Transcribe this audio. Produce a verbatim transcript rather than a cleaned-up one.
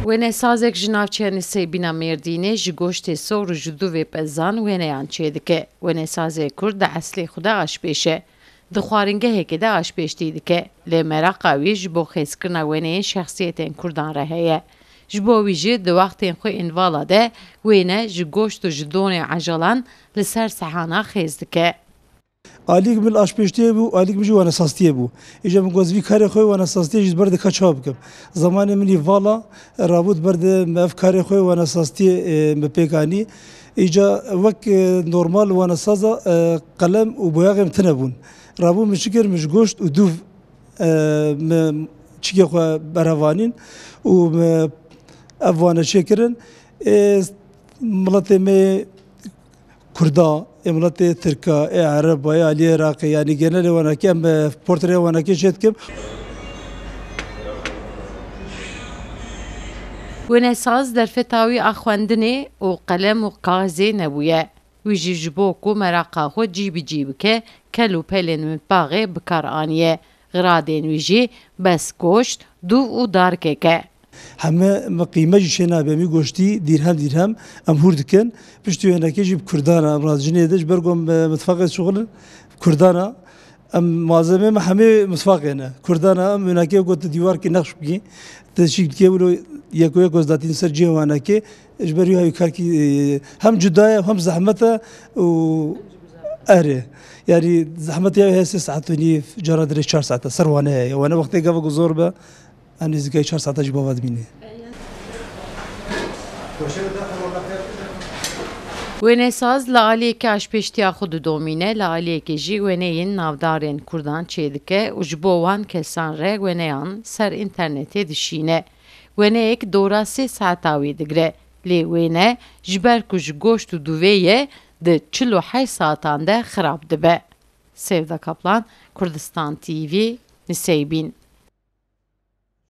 Wênesazek ji navçeya Nisêbîna Mêrdînê ji goştê sor û ji dûvê pezan wêneyan çêdike. Wênesazê Kurd di eslê xwe de aşpêş e. Di xwaringehekê de aşpêştî dike. Lê meraqa wî ji bo xêzkirina wêneyên şexsiyetên Kurdan re heye. Ji bo wî jî di wextên xwe ên vala de wêne ji goşt û ji donê ejalan li ser sehana xêz dike. Alîk min aşpêştiyê bû, alîk min jî wenesaztiyê bû. Îca min got, vî karê xwe wenesaztiyê jî ber dika çawa bikim. Zamanê min î vala rabût ber de me ev karê xwe wenesaztiyê, e, me pêk anî. Îca wek, e, normal wenesaza, e, qelem û boyaxê min tine bûn. Rabû min çi kir, min ji goşt û dûv, e, min çikê xwe berhevanîn û min ev wane çêkirin. Ê, miletê me Kurda, ê miletê Tirka, ê Ereba, ê aliyê Iraqê, yanî genelê wanakê em, e, portrê wanakê çê dikim. Wênesaz derfeta wî a xwendinê û qelem û kaxizê nebûye. Wî jî ji bo ku meraqa xwe cî bi cî bike, kel û pelên mitbaxê bi kar aniye. Xiradên wî jî bes goşt, dûv û darikek e. Heme me qîme jî çê nabe, em î goştî dîrhem dîrhem em hûr dikin. Piştî wênekê jî bi Kurdan e, em razî jinê de ji ber ku em, e, mitfaqê dişuxulin, Kurdan e. Em malzemê me hemê mitfaqê ne. Kurdan e, em wênekê ku tu dîwarkî nexş bikî, tu şîk dikê wilo yeko yeko zdatîn ser cihê wanekê. Ji ber wî hevî karkî, e, hem cuda ye, hem zehmet e û erê. Yanî zehmet ya heye sê saet û nîv, cara dirê çar saet e. Ser wane heye. Wane wextê gava ku zor be, em nêzîkayî çar saeta ji bava dimînê. Wênesaz li aliyekê aşpêştiya xwe didomîne, li aliyekê jî wêneyên navdarên Kurdan çêdike û ji bo wan kesan re wêneyan ser înternetê dişîne. Wêneyek dora sê saeta wî digire, lê wêne ji ber ku ji goşt û dûvê ye, di çil û heşt saetan de xirab dibe. Sevda Kaplan, Kurdistan T V, Niseybîn.